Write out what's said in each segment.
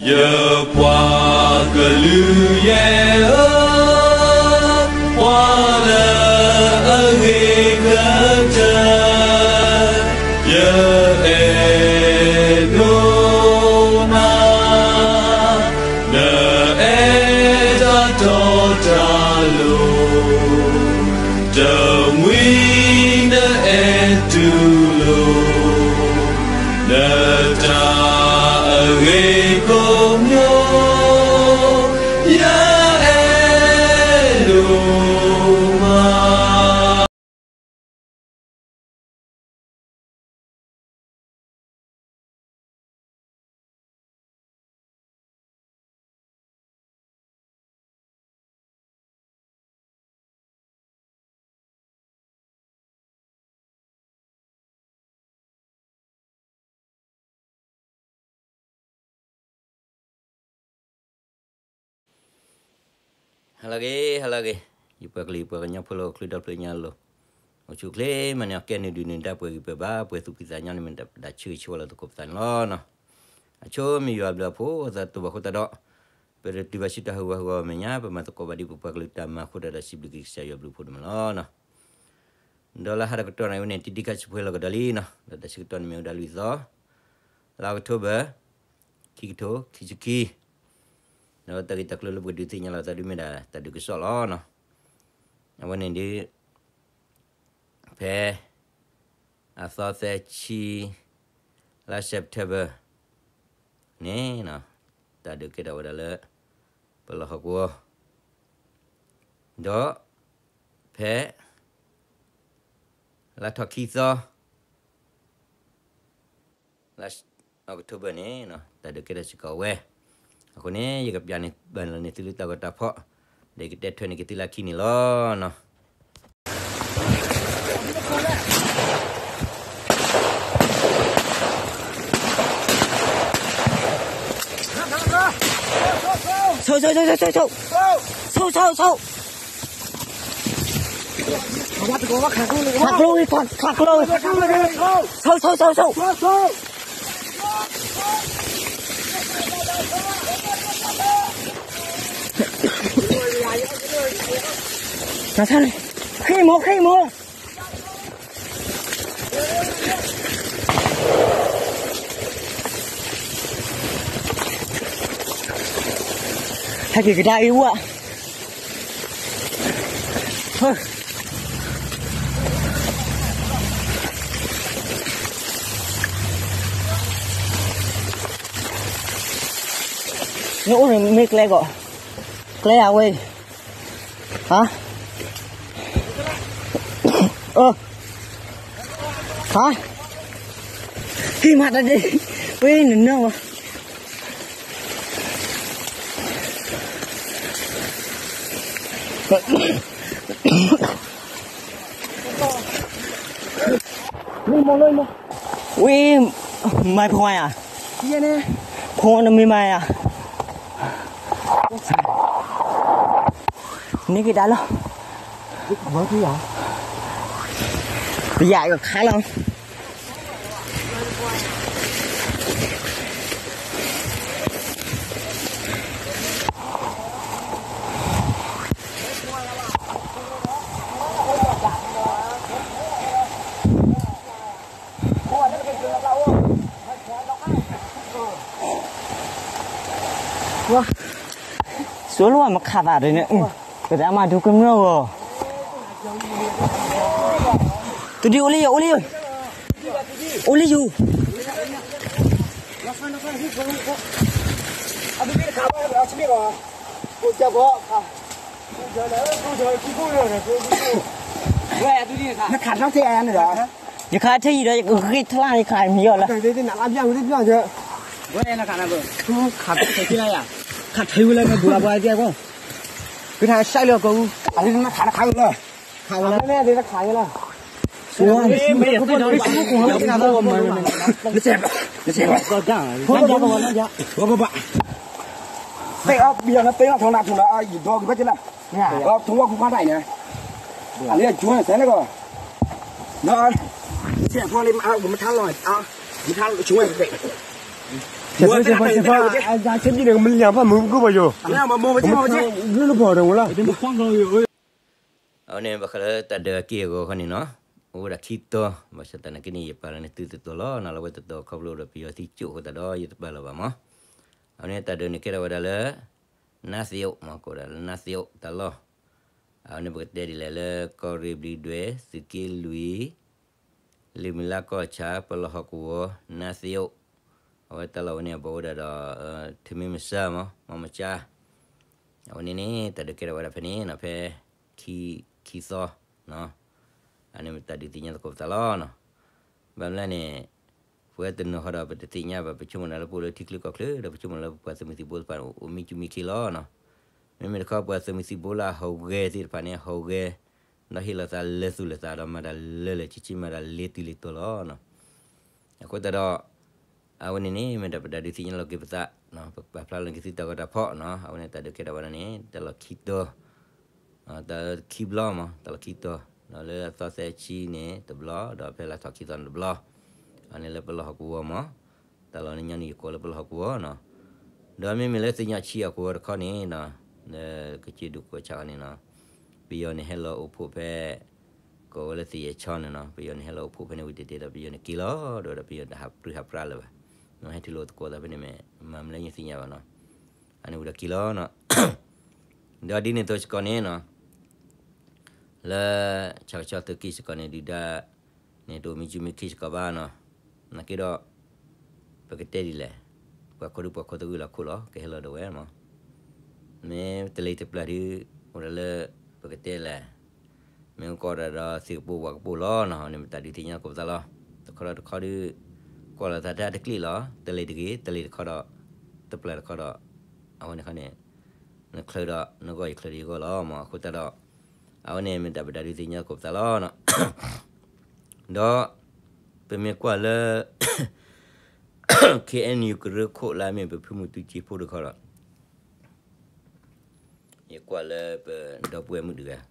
ယပှၤကလုာ်ယဲၢ်ဧၢ, ပှၤလၢအဂ့ၤကတၢၢ်, ယအဲၣ်ဒိးနၤ, နအဲၣ်တၢ်တီတၢ်လိၤ, တမှံၤနအဲၣ်တူၢ်လိာ် နတၢ်အဂ့ၤကိးမံၤ, ယအဲၣ်ဒိးမး. ဟါလၢအဂ့ၤ, ဟါလၢအဂ့ၤ, ယပှၤကလုာ်ယပှၤကညီဖိလၢဟီၣ်ခိၣ်ဒီဖျၢၣ်ညါအလိၤ, အိၣ်ဆူၣ်အိၣ်ချ့မၤန့ၢ်အီၤ ကဲနုာ်ဒုးနုာ်ဒါပှဲၤဂံၢ်ပှဲၤဘါ ပှဲၤသူၣ်ဖှံသးညီန့ၣ် မ့ၢ်တၢ်ဆိၣ်ဂ့ၤဆိၣ်ဝါလၢသကိးပသးန့ၣ်လီၤ. အဆိမ့ၢ်ယွၤအဘျုးအဖှိၣ် အသးတဘၣ်ဃိသတးဒီး ပတတုၤဘၣ်ဆူတၢ်ဟးဂူာ်ဟးဂီၤအမဲာ်ညါ ပမၤသကိးဘၣ်ဒ်ပပှၤကလုာ်တၢ်မၤအဃိဒီး စံးဘျုးက့ၤကစၢ်ယွၤအဘျုးအဖှိၣ်ဒိၣ်မးလီၤ. ဒီးလၢဟါဒီးကတီၢ်နၣ်ရံၣ်ဝဲန့ၣ် တံၤဒံခါဆံးဖိလီၤကဒီးလံနီၤ, ဒီးတၢ်ဆၢကတီၢ်န့ၣ်မ့ၢ်ဝဲဒၣ်လွံၢ်သီ, လါအီးကထိဘၢၣ်, ခံကထိခံဆံခံ, ဒီးတၢ်ဂ့ၢ်တၢ်ကျိၤလၢပကဒုးသ့ၣ်ညါလီၤသးဒ်မ့ၢ်ဒၣ်တၢ်ဒုးကစီၣ်လီၤ. အဝဲန့ၣ်ဒ် ဖဲ အသီသၢဆံ လါ September န့ၣ်, တၢ်ဒုးကဲထီၣ်ဝဲဒၣ်လၢ ပလီၢ်ဟီၣ်ကဝီၤ, ဒီး ဖဲ လါထီၣ်ခံသီ လါ October န့ၣ် တၢ်ဒုးကဲထီၣ်စ့ၢ်ကီးဝဲ, အဃိန့ၣ် ယကပျၢ်န့ၢ်ဘၣ်လီၤန့ၢ်သုလၢတၢ်ဂီၤတၢ်ဖီၣ်, ဒီးယကတဲထွဲန့ၢ်က့ၤသုလၢခံန့ၣ်လီၤ. ဆိ ဆိ ဆိ ဆိ ဆိ ဆိ ဆိ ဆိ ခးကျိဝံၤ, ခးကျိဝံၤ, ဆိ ဆိ ဆိ ဆိ ဃ့ၢ်မိၢ်, ဃ့ၢ်မိၢ်. ဟဲက့ၤကဒါအံၤဝဲ, နအိၣ်န့ၣ်မ့ၢ်ကျဲကီး, ကျဲအဝဲ, ဟါ, ဟါ, က့ၤမၤတၢ်ဒ့, ဝဲနနၢ်ဝဲ ဝံၤ မၤဖီဧါ, ဖီနမ့ၢ်မၤဧါ, န့ၢ်က့ၤတၢ်လီၤ, ပယၤကခါလီၤ. ဆိလိမခးသးဒ်န့ၣ်, ပတၢ်မၤဒုကမျၢၢ်ဂီၤ, တဒုအိၣ်လံယိာ်, အိၣ်လံယိာ်, အိၣ်လံယိာ်. နခးထီၣ်ထဲအံၤန့ၣ်ဒီး, ယခးထဲအံၤဒီး ယကဂ့ၤထလၢ် ယခးမံၤယီၤလၢ, ခးထဲဝဲလၢနဒိးလၢပှၤတဲအီၤ, ကထးဆှဲလၢကီၢ်, အလၢနခးနခးလၢ, ခးဝဲလၢ, နစဲးဘၣ်, နစဲးဘၣ်, ဘၣ်ဘၣ်, သ့ၣ်အီၣ်ဘံယီၤနသ့ၣ်နီၣ်ထီနၤထူၣ်နီၤ ယဒီကဘၣ်က့ၤလၢ, ထီဝဲကူဖးတၢ်အံၤန့ၣ်, အလၢအကၠိန့ၣ်စဲးန့ၣ်ကီး, နစဲးဖိလၢမထါလီၤ, မထါဆိဝဲတဘ့ၣ်, တၢ်ဆဲးဘၣ်ဆဲးဘၣ် အဆဲးဘံၣ်န့ၣ် ကမ့ၢ်လၢညါဖၣ်မုၢ်ကဘၣ်ယိၤ, လၢလၢပှၤဒီးဝဲလီၤ. အဝဲန့ၣ် ဘၣ်ဃးလၢတၢ်ဒုးအက့ၢ်အဂီၤခီန့ၣ်နီၤ, အိၣ်ဝဲဒၣ်ခံတီၤ, ဘၣ်ဆၣ်သနာ်က့န့ၣ် ယပာ်လီၤန့ၢ်သုတတီၤလီၤ, နလီၤဝဲတတီၤခီဖျိဒီးပယီၤသံကၠိၣ်အဃိသတးဒီး ယတပာ်လီၤဘၣ်မး. အဝဲန့ၣ်တၢ်ဒုးန့ၣ်ကဲထီၣ်ဝဲဒၣ်လၢ နါသ့အိၣ်မး ကိးဒၣ်လၢနါသ့အိၣ်တၢ်လီၢ်, အဝဲန့ၣ်ပကတဲဒ်လဲၣ်လၢကီၢ်ရ့ၣ်ဘျံးဒွဲၣ် သုးက့လွံၢ် လံာ်မုၢ်လါကီၢ်ဆၣ် ပလီၢ်ဟီၣ်ကဝီၤ နါသ့အိၣ်, အဝဲတၢ်လီၢ်ဝဲန့ၣ် အဘီဝဲဒၣ်ဒီး ထမင်းမုၢ်ဆါမး မီမုၢ်ဆါ, အဝဲန့ၣ်န့ၣ် တၢ်ဒုးကဲထီၣ်ဝဲဒၣ်ဖဲန့ၣ်နီၤ ဖဲ ခံသီ, အန့ၣ်မ့ၢ်တၢ်ဒုးသ့ၣ်ညါသကိးပသးလီၤနီၤ. ဘၣ်မနုၤလဲၣ်န့ၣ် ပဝဲတနီၤဃီဒီး ပတသ့ၣ်ညါဘၣ် ပဆိကမိၣ်နၤလၢပအိၣ်လၢထံချၢကီၢ်ချၢ ဒီးပဆိကမိၣ်လၢပပှၤသုးမုၢ်သံၣ်ဘိသ့ၣ်တဖၣ်န့ၣ် အိၣ်မံကၠူမံခ့လီၤနီၤ. မ့မ့ၢ်တခီ ပှၤသုးမုၢ်သံၣ်ဘိလၢအဟူးဂဲၤသ့ၣ်တဖၣ်န့ၣ် ဟူးဂဲၤ ဒီးဟ့ၣ်လီၤသးလၢသူၣ်လၢသးဒီးမၤတၢ်လၢလၢဆ့ဆ့ မၤတၢ်လ့တုၤလ့တီၤလီၤနီၤ. အဃိသတးဒီး အဝဲန့ၣ်န့ၣ် မ့ၢ်ဒၣ်ပတၢ်ဒုးသ့ၣ်ညါလီၤက့ၤပသး, ပပာ်ဖျါလီၤက့ၤသုတၢ်ဂီၤတၢ်ဖီၣ်နီၤ, အဝဲန့ၣ်တၢ်ဒုးကဲထီၣ်ဝဲဒၣ်န့ၣ် တၢ်လီၢ်ခံတီၤ, တၢ်လီၢ်ခံဘျီမး တၢ်လီၢ်ခံတီၤ, ဒီးလၢအသီသၢဆံန့ၣ်တဘျီ, ဒီးဖဲလါထီၣ်ခံသီန့ၣ်တဘျီ, အန့ၣ်လၢပလီၢ်ဟီၣ်ကဝီၤမး, တၢ်လီၢ်န့ၣ်ညီနုၢ်ယကိးလၢပလီၢ်ဟီၣ်ကဝီၤနီၤ. ဒီးမ့မ့ၢ်လၢသ့ၣ်ညါဆံးအကဝီၤတခီန့ၣ်, လၢကစၢၢ်ဒူၣ်ကီၢ်ဆၣ်န့ၣ်နီၤ, ပယီၤန့ၣ်ဟဲလီၤအိၣ်ဖှိၣ်ဖဲ ကိးဝဲလၢသယဲၢ်ဆီန့ၣ်နီၤ, ပယီၤန့ၣ်ဟဲလီၤအိၣ်ဖှိၣ်ဖဲန့ၣ်ဝံၤတတဲဒီး ပယီၤန့ၣ်က့ၤလီၤ, ဒီးဒီးပယီၤတဟးပြံဟးပြါလၢၤဘၣ်, ဟဲထံၣ်လိာ်သကိးသးဖဲန့ၣ်မ့ၢ် မၤမနုၤလဲၣ်ယသ့ၣ်ညါဘၣ်နီၤ, အန့ၣ်ဝံၤဒီးက့ၤလီၤနီၤ. ဒီးဒ်န့ၣ်အသိးစ့ၢ်ကီးန့ၣ်နီၤ, လၢ ဆၣ်ကဆီသုးက့ၢ်စ့ၢ်ကီးန့ၣ် ဒုၣ်ဒါန့ၣ် တအိၣ်မံကၠူမံခ့စ့ၢ်ကီးဘၣ်နီၤ, နာ်က့ဒီး ပကတဲဒ်လဲၣ်, ပှၤခိၣ်ဒုပှၤခိၣ်သဂၢၢ်လီၤခိၣ်လီၤ ကဟဲလီၤဒီးဝဲမး, မ့ၢ်တလ့ၤတပျၢ်ဒုး အိၣ်ဒီးလၢ ပကတဲလဲၣ်, မ့ၢ်ကီးဒၣ်ဒီးသ့ၣ်ကပိာ်ဝၣ်ကပိာ်လီၤနီၤ, န့ၣ်မ့ၢ်တၢ်ဒုးသ့ၣ်ညါသကိးပသးလီၤ. တခီဒီးတခီဒုး ကွၢ်လီၤသးတၢ်တကျ့ၣ်လီၤ, တလ့ၤတဂ့ၤ တလ့ၤတခီဒီး တပျၢ်တခီဒီး အဝဲန့ၣ်ခီန့ၣ် နချၢဒီးနဂီၢ် ယချၢဒီးယဂီၢ်လီၤမး, အဃိသတးဒီး အဝဲန့ၣ်မ့ၢ်တၢ်ပတၢ်ဒုးသ့ၣ်ညါသကိးပသးလီၤနီၤ. ဒီး ပမ့ၢ်ကွၢ်လၢ ခ့ၣ်အဲၣ်ယူၣ်ကရၢခိၣ်လၢအမ့ၢ်ပဖုမူတူစ့ဖိတခီဒီး ယကွၢ်လၢပဒီပုၢ်ဝဲၢ်မုၣ်တဂၤ က့ၤ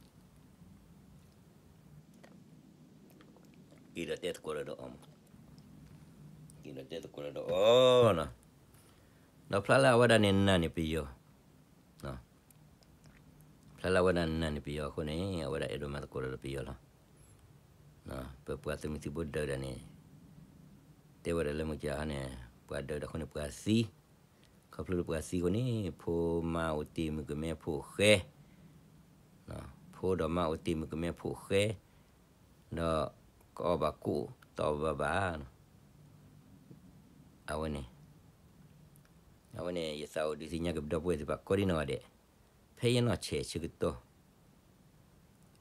ဒီးတဲသကိးဒီးအီၤမး, က့ၤဒီးတဲသကိးဒီးအီၤနီၤ, ဒီးဖျါလၢအဝဲဒၣ်န့ၣ်နာ်န့ၢ်ပယီၤ, ဖျါလၢအဝဲဒၣ်နာ်န့ၢ်ပယီၤအဃိန့ၣ် အဝဲဒၣ်အဲၣ်ဒိးမၤသကိးဒီးပယီၤလီၤ. ပပှၤသုးမုၢ်သံၣ်ဘိဒုးဒၣ်န့ၣ် တဲဝဲဒၣ်လၢမုၢ်ကၢန့ၣ် ပှၤဒုးဒၣ်အဃိန့ၣ် ပှၤသံ, ခီဖျိလၢပှၤသံအဃိန့ၣ် ဖိမါအိၣ်တ့ၢ်မုၣ်ကမဲဖိဃဲ, ဖိဒီးမါအိၣ်တ့ၢ်မုၣ်ကမဲဖိဃဲ, ဒီးကအီၣ်ဘၣ်ကိၣ်တအီၣ်ဘၣ်ဘၣ်, အဝဲန့ၣ် အဝဲန့ၣ် ယသးအိၣ်ဒုးသ့ၣ်ညါက့ၤပဒီပုၢ်ဝဲၢ်သ့ၣ်တဖၣ်ကိးဒ်နီၢ်ဂၤဒဲး, ဖဲယနီၢ်ဆဲးဆၢကတီၢ်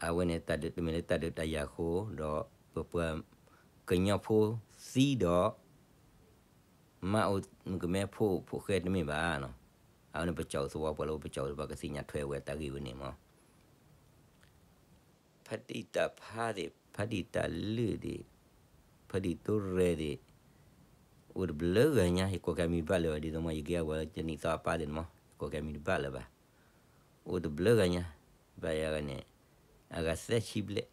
အဝဲန့ၣ် တၢ်ဒုးတမ့ၢ်လၢတၢ်ဒုးတၢ်ယၤအဃိ ဒီးပပှၤကညီဖိသံဒီး မါအိၣ်မုၣ်ကမဲဖိဖိဃဲတမ့ၢ်ဘၣ်နီၤ, အဝဲန့ၣ်ပကၠီၣ်သဝီပှၤလၢပကၠီၣ်သဝီ ပှၤကသ့ၣ်ညါထွဲဝဲတၢ်ဂ့ၢ်ဝဲန့ၣ်မး. ဖါတံၢ်တၢ်ဖါသ့ၣ် ဖါတံၢ်တၢ်လုၢ်သ့ၣ် ဖါတံၢ်တိရဲၣ်သ့ၣ် အိၣ်တဘျုးဂၤညါ ယကိးက့ၤမံၤတဘၣ်လၢၤဘၣ် ဒ်သိးမ့ၢ်ယကဲအဝဲတနံၣ်သီအပၢ်သ့ၣ်န့ၣ်မး ယကိးက့ၤမံၤတဘၣ်လၢၤဘၣ်, အိၣ်တဘျုးဂၤညါ, ဘၣ်ယၤဂၤန့ၣ် အဂၤသၢဆံဘျဲၣ်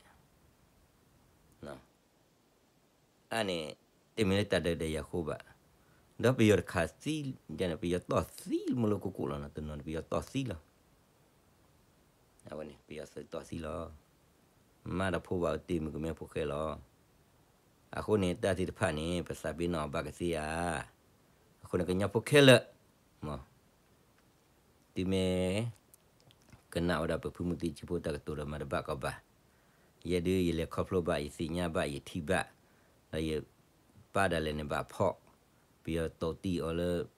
အန့ၣ် တမ့ၢ်လၢတၢ်ဒုးတၢ်ယၤအဃိဘၣ်, ဒီးပယီၤတခးသံ, ပယီၤတီၢ်သံမ့ၢ်လၢကိၢ်ကိၢ်လီၤနီၤ, တနီၤန့ၣ်ပယီၤတီၢ်သံလီၤ. အဝဲန့ၣ် ပယီၤသုးတီၢ်သံလီၤ. မါဒီးဖိဘၣ်အိၣ်တ့ၢ်မုၣ်ကမဲဖိဃဲလီၤ. အဃိန့ၣ် တၢ်သ့ၣ်တဖၣ်န့ၣ် ပသးပ့ၤနီၣ်အီၤဘၣ်ကသ့ဧါ. အဃိန့ၣ် ကညီဖိခဲလၢာ် မ့ၢ် တုၤမ့ၢ် ကနၣ်ဝဲဒၣ်ပဖုမူတူစ့ဖိတၢ်ကတိၤဒီးမၤတဘၣ်ကီးဘၣ်. ယဲဒုး ယလဲၤခီဖျိဘၣ်ယသ့ၣ်ညါဘၣ်ယထံၣ်ဘၣ်, ဒီးယပၢ်ဒၣ်လဲာ်န့ၣ်ဘၣ်ဖီၣ်, ပယီၤတိၢ်တံၢ်အီၤလၢ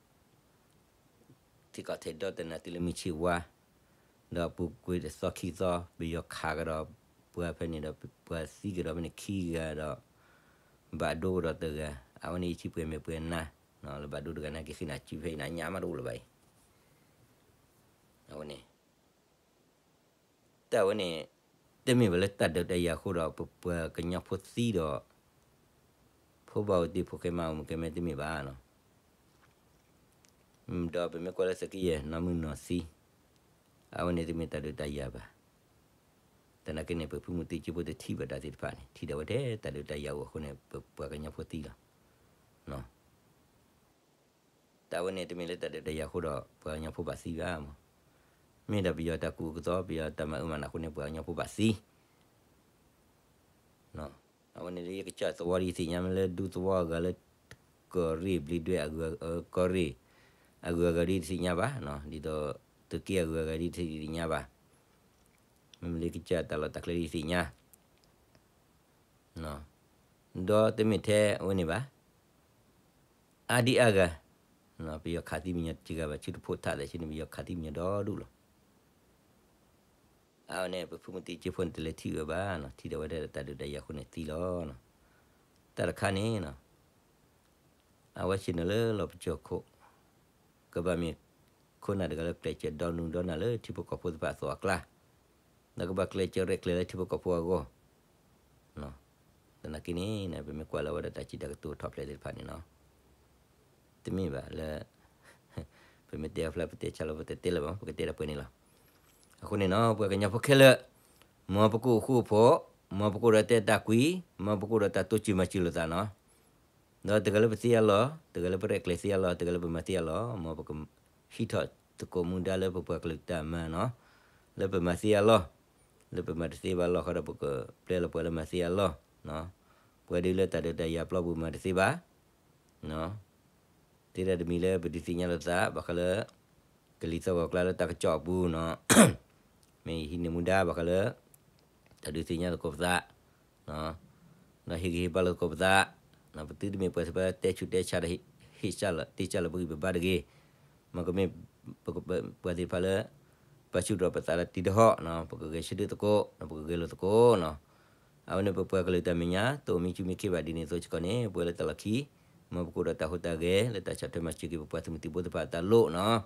ထံကီၢ်ထဲဒိးတနၤတုၤလၢမုၢ်ဆ့ၣ်ဝါ, ဒီးပူၤကွံာ်တသီခံသီ ပယီၤခးကဒီးပှၤဖဲန့ၣ်ဒီး ပှၤသံကဒီးဖဲန့ၣ်ခံဂၤဒီး ဘၣ်ဒိကဒီးတဂၤ, အဝဲန့ၣ်ယထံၣ်ပှဲၤမဲာ်ပှဲၤနါ, လၢဘၣ်ဒိတဂၤန့ၣ် က့ၤဃ့နၤစုဖဲအံၤနၤညါမးတအိၣ်လၢၤဘၣ်အံၤ. အဝဲန့ၣ် တၢ်ဝဲန့ၣ် တမ့ၢ်ဘၣ်လၢတၢ်ဒုးတၢ်ယၤအဃိဒီး ပပှၤကညီဖိသံဒီး ဖိဘၣ်အိၣ်တ့ၢ်ဖိဃဲမါအိၣ်မုၣ်ကမဲတမ့ၢ်ဘၣ်နီၤ. ဒီးပမ့ၢ်ကွၢ်လၢသုးက့ယဲၢ်နီၢ်မုၢ်နီၢ်သံ အဝဲန့ၣ်တမ့ၢ်တၢ်ဒုးတၢ်ယၤဘၣ်. သနာ်က့န့ၣ် ပဖုမူတူစ့ဖိတထံၣ်ဘၣ်တၢ်သ့ၣ်တဖၣ်န့ၣ် ထံၣ်ဒၣ်ဝဲထဲတၢ်ဒုးတၢ်ယၤအိၣ်အဃိန့ၣ် ပပှၤကညီဖိသံလီၤ. တၢ်ဝဲန့ၣ်တမ့ၢ်လၢတၢ်ဒုးတၢ်ယၤအဃိဒီး ပှၤကညီဖိဘၣ်သံဘၣ်မး, မ့ၢ်ဒၣ်ပယီၤတၢ်ကူၣ်အကသီ ပယီၤတၢ်မၤအၢမၤနးအဃိန့ၣ် ပှၤကညီဖိဘၣ်သံ အဝဲန့ၣ်လၢယကစၢ်သဝီဒ်ယသ့ၣ်ညါ မ့ၢ်လၢဒူသဝီအဂၤလၢ ကီၢ်ရ့ၣ်ဘျံးဒွဲၣ်အဂၤ ကီၢ်ရ့ၣ်အဂၤအဂၤဒ်ယတသ့ၣ်ညါဘၣ်, ဒ်သိး သုးက့အဂၤအဂၤဒ်ယတသ့ၣ်ညါဘၣ်, မ့မ့ၢ်လၢယကစၢ်တၢ်လီၢ်တၢ်ကျဲဒ်ယသ့ၣ်ညါ ဒီးတမ့ၢ်ထဲအဝဲန့ၣ်ဘၣ်, အါဒံအါဂၤ, ပယီၤခးသံပယီၤတဂၤဘၣ် ဆူတဖိးထးသးဆူန့ၣ် ပယီၤခးသံပယီၤဒီဒူၣ်လီၤ. အဝဲန့ၣ် ပဖုမုၢ်တံကၠိဖိန့ၣ် တလဲၤထံၣ်အၢဘၣ်, ထံၣ်ဒီးဝဲဒၣ်တၢ်ဒုးတၢ်ယၤအဃိန့ၣ်သံလီၤ. တၢ်တခါန့ၣ် အဝဲဆ့ၣ်နီၤလၢလီၤပစိာ်ခိၣ်, ကဘၣ်မ့ၢ်ခိၣ်နၢ်တဂၤလၢကျဲးစၢးဒီနူဒီနၢ်လၢထံဖိကီၢ်ဖိသ့ၣ်တဖၣ်အသိးအကျါ, ဒီးကဘၣ်ကျဲးစၢးရဲၣ်ကျဲၤလၢထံဖိကီၢ်ဖိအဂီၢ်, သနာ်က့န့ၣ် ပမ့ၢ်ကွၢ်လၢဝဲဒၣ်တၢ်စံးတၢ်ကတိၤထီၣ်ဖျဲးသ့ၣ်တဖၣ်န့ၣ်နီၤ တမ့ၢ်ဘၣ်လၢ ပမ့ၢ်တဲအဖျါပတဲဆါလီၤ ပတတဲလၢၤဘၣ် ပကတဲဒၣ်ပှဲၤန့ၣ်လီၤ. အဃိန့ၣ်နီၤ ပှၤကညီဖိခဲလၢာ်, မ်ပကအိၣ်ဃူအိၣ်ဖိး, မ်ပကအိၣ်ဒီးတဲတၢ်ကွံ, မ်ပကအိၣ်ဒီးတၢ်တိစၢၤမၤစၢၤလိာ်သးနီၤ. ဒီးတဂၤလၢပသ့အလီၢ်, တဂၤလၢပရဲၣ်ကျဲၤသ့အလီၢ်, တဂၤလၢပမၤသ့အလီၢ်, မ်ပကဟံးထီၣ်သကိးမူဒါလၢပပှၤကလုာ်တၢ်မၤနီၤ, လၢပမၤသ့အလီၢ်, လၢပမၤတသ့ဘၣ်လီၢ်ဃီဒီး ပကပျဲလီၤပှၤလၢမၤသ့အလီၢ်, ပှၤဒုးလၢတၢ်ဒုးတၢ်ယၤပျီပူၤမၤတသ့ဘၣ် သ့ဒၣ်တမံၤလၢပဒုးသ့ၣ်ညါလိာ်သး ဘၣ်ဃးလၢ ကလံၤသီၣ်ဂီၤကျါလၢတၢ်ကစီၣ်အပူၤနီၤ, မ့ၢ်ယဟံးန့ၢ်မူဒါဘၣ်ဃးလၢ တၢ်ဒုးသ့ၣ်ညါသကိးပသး, ဒီးဟ့ၣ်ဂံၢ်ဟ့ၣ်ဘါလိာ်သကိးပသး, ပသုတမ့ၢ်ပှၤသ့ၣ်တဖၣ်တဲဆူးတဲဆါဒီး ဟ့ၣ်စၢ်လီၤတ့ၢ်စၢ်လီၤပဂံၢ်ပဘါတဂ့ၤ, မ့ၢ်ကမ့ၢ် ပှၤသ့ၣ်တဖၣ်လၢ ပာ်ဆူၣ်ထီၣ်ပသးလၢတံၤတဟီၣ်, ပကဂဲၤဆၢထၢၣ်သကိး, ပကဂဲၤလိာ်သကိးနီၤ. အဝဲန့ၣ်ပပှၤကလုာ်တၢ်မဲာ်ညါ တအိၣ်မံဆူၣ်မံခ့ဘၣ်ဒ်န့ၣ်အသိးစ့ၢ်ကီးန့ၣ် ပဝဲလၢတၢ်လီၢ်ခံ မ်ပကအိၣ်ဒီးတၢ်ဟူးတၢ်ဂဲၤလၢတၢ်ဆီၣ်ထွဲမၤစၢၤက့ၤပပှၤသုးမုၢ်သံၣ်ဘိသ့ၣ်တဖၣ်အတၢ်လိၣ်နီၤ.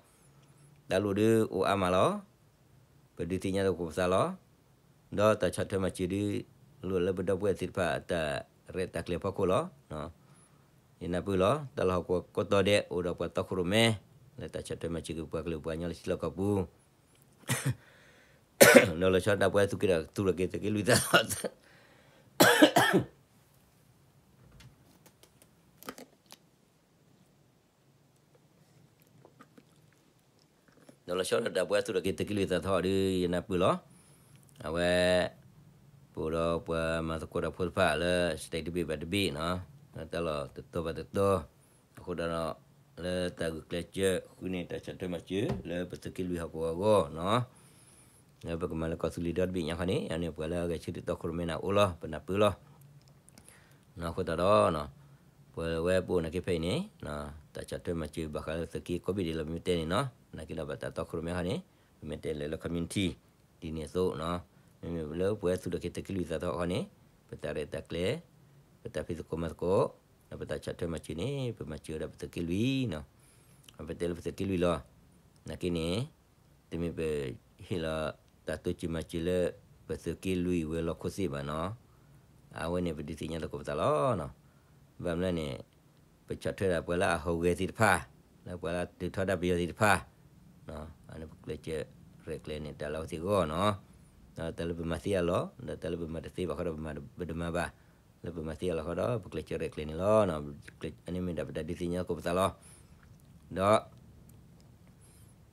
တၢ်လိၣ်ဒုးအိၣ်အါမးလီၤ. ပဒုးသ့ၣ်ညါသကိးပသးလီၤ. ဒီးတၢ်ဆီၣ်ထွဲမၤစၢၤဒုး လိၣ်လၢပဒီပုၢ်ဝဲၢ်သ့ၣ်တဖၣ်အတၢ်ရဲၣ်တၢ်ကျဲၤအဖီခိၣ်လီၤ. ယနၢ်ပၢၢ်လီၤ တၢ်လီၢ်ဟီၣ်ကဝီၤကိးတီၤဒဲး အိၣ်ဒီးပှၤတီခိၣ်ရိၣ်မဲ လၢတၢ်ဆီၣ်ထွဲမၤစၢၤက့ၤပပှၤကလုာ်ပှၤကညီလၢထံလီၢ်ကီၢ်ပူၤ ဒီးလီၤဆီဒၣ်တၢ်ပှၤသူၣ်က့ၤဒီးသူၣ်ထီၣ်က့ၤသုးက့လွံၢ်သးထီၣ် ဒီးလီၤဆီဒၣ်တၢ်ပှၤသူၣ်ထီၣ်က့ၤသုးက့လွံၢ်သးထီၣ်ဒုး ယနၢ်ပၢၢ်လီၤ. အဝဲ ပအိၣ်ဒီးပှၤမၤသကိးတၢ်ဖိတဖၣ်လၢ state တဘ့ၣ်ဘၣ်တဘ့ၣ်နီၤ, လၢတၢ်လီၢ်တတီၤဘၣ်တတီၤ, အဃိဒီး လၢတၢ်ဂုာ်ကျဲးစၢးဃုန့ၢ်တၢ်ဆီၣ်ထွဲမၤစၢၤ လၢပသုးက့လွံၢ်ဟီၣ်ကဝီၤအဂီၢ်နီၤ, လၢပကမၤလၢကီၢ်သူလ့ၤဒီတဘ့ၣ်ညါခီန့ၣ် အန့ၣ်ပှၤလၢအဂဲၤဆၢထၢၣ်တီခိၣ်ရိၣ်မဲန့ၣ်အိၣ်လီၤ ပနၢ်ပၢၢ်လီၤ. အဃိသတးဒီး ပဝဲပအိၣ်နာ်က့ဖဲအံၤန့ၣ် တၢ်ဆီၣ်ထွဲမၤစၢၤဘၣ်ဃးလၢသုးက့ကိးဘ့ၣ်ဒဲးလီၤ ပမ့ၢ်တဲန့ၣ်နီၤ, နာ်က့ဒီးဘၣ်တၢ်တီခိၣ်ရိၣ်မဲခီန့ၣ် ပမ့ၢ်တဲလၢ လၢ community ဒ်န့ၣ်အသိးနီၤ, မ့မ့ၢ်လၢပဝဲသူၣ်ထီၣ်က့ၤသုးက့လွံၢ်သးထီၣ်ခီန့ၣ် ပတၢ်ရဲၣ်တၢ်ကျဲၤ ပတၢ်ဖံးသကိးမၤသကိး ဒီးပတၢ်ဆီၣ်ထွဲမၤစၢၤန့ၣ် ပမၤစၢၤဝဲဒၣ်ပသုးက့လွံၢ်နီၤ, ပတဲလၢပသုးက့လွံၢ်လီၤ. နာ်က့န့ၣ် တမ့ၢ်ပဟ့ၣ်လီၤတၢ်တိစၢၤမၤစၢၤလၢ ပသုးက့လွံၢ်ဝဲၤလီၢ်ခိၣ်သ့ၣ်ဘၣ်နီၤ, အဝဲန့ၣ်ပဒုးသ့ၣ်ညါသကိးပသးလီၤ. ဘၣ်မနုၤလဲၣ်န့ၣ် ပဆီၣ်ထွဲဒၣ်ပှၤလၢအဟူးဂဲၤသ့ၣ်တဖၣ်, လၢပှၤလၢအတုၤထီဒါပယီၤသ့ၣ်တဖၣ်, အန့ၣ်ပကျဲးစၢးရဲၣ်ကျဲၤန့ၢ်တၢ်လၢအဝဲသ့ၣ်အဂီၢ်နီၤ, ဒီးတၢ်လၢပမၤသ့အလီၢ် ဒီးတၢ်လၢပမၤတသ့ဘၣ်ဃီဒီးပမၤပဒမၤဘၣ်, လၢပမၤသ့အလီၢ်ဃီဒီး ပကျဲးစၢးရဲၣ်ကျဲၤန့ၢ်လီၤ. အန့ၣ်မ့ၢ်ဒၣ်ပတၢ်ဒုးသ့ၣ်ညါသကိးပသးလီၤ. ဒီး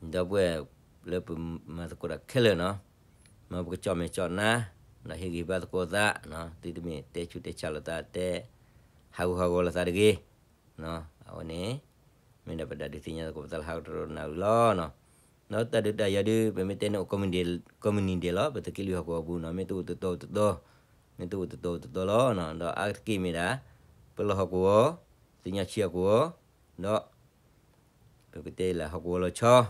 ဒီပုၢ်ဝဲၢ်လၢပမၤသကိးတၢ်ခဲလၢာ်နီၤ, မ်ပကကၠီၣ်မဲာ်ကၠီၣ်နါ, ဒီးဟ့ၣ်ဂံၢ်ဟ့ၣ်ဘါသကိးသး, သုတမ့ၢ်တဲဆူးတဲဆါလိာ်သး တဲဟးဂူာ်ဟးဂီၤလိာ်သးတဂ့ၤ. အဝဲန့ၣ် မ့ၢ်ဒၣ်ပတၢ်ဒုးသ့ၣ်ညါသကိးပသးလၢဟးကတၢၢ်တနၢ်ဝံၤလီၤ. ဒီးတၢ်ဒုးတၢ်ယၤဒုး ပမ့ၢ်တဲန့ၣ်အိၣ်ကိးမုၢ်နံၤဒဲးလီၤ, ပသုးက့လွံၢ်ဟီၣ်ကဝီၤပူၤနီၤ, မ့ၢ်တအိၣ်တတီၤတတီၤ, မ့ၢ်တအိၣ်တတီၤတတီၤလီၤ. ဒီးအါတက့ၢ်မ့ၢ်ဒၣ် ပလီၢ်ဟီၣ်ကဝီၤ, သ့ၣ်ညါဆံးဟီၣ်ကဝီၤ, ဒီး ပကတဲလၢဟီၣ်ကဝီၤလီၤဆီ,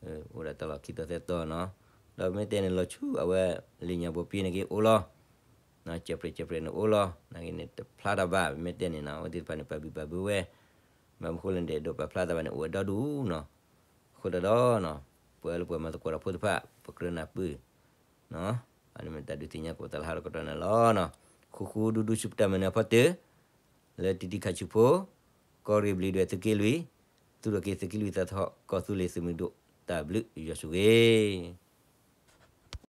အိၣ်ဒၣ်တၢ်လီၢ်ခံတီၤသၢတီၤနီၤ, ဒီးပမ့ၢ်တဲန့ၣ်လီၤဆူအဝဲ လံာ်ညါဘိပံန့ၣ်က့ၤအိၣ်လီၤ, ကဲးပြဲးကဲးပြဲးန့ၣ်အိၣ်လီၤ, နာ်က့န့ၣ်တဖျါတၢ်ဘၣ်, ပမ့ၢ်တဲန့ၣ်နီၤ အဝဲသ့ၣ်တဖၣ်န့ၣ် ပာ်ဘံၣ်ပာ်ဘၢဝဲ, ဘၣ်မနုၤဃိလဲၣ်န့ၣ်ဒိးပာ်ဖျါသးဘၣ်န့ၣ် အိၣ်ဝဲဒီဒူၣ်နီၤ, အဃိသတးဒီး ပဝဲလၢပှၤမၤသကိးတၢ်ဖိတဖၣ် ပကြၢးနၢ်ပၢၢ် အန့ၣ်မ့ၢ်တၢ်ဒုးသ့ၣ်ညါသကိးပသးလၢဟးကတၢၢ်န့ၣ်လီၤ. ဃူဃူဒူဒူဆူပတၢ်မၤနၢၤအဖီတၢၣ်, လၢတံၤတံၤခးဆူဖိ, ကီၢ်ရ့ၣ်ဘျံးဒွဲၣ်သုးက့လွံၢ်, သူၣ်ထီၣ်က့ၤသုးက့လွံၢ်သးထီၣ် ကီၢ်သူလ့ၤသုးမုၢ်ဒိၣ်, တၢ်ဘျုးယွၤဆိၣ်ဂ့ၤ.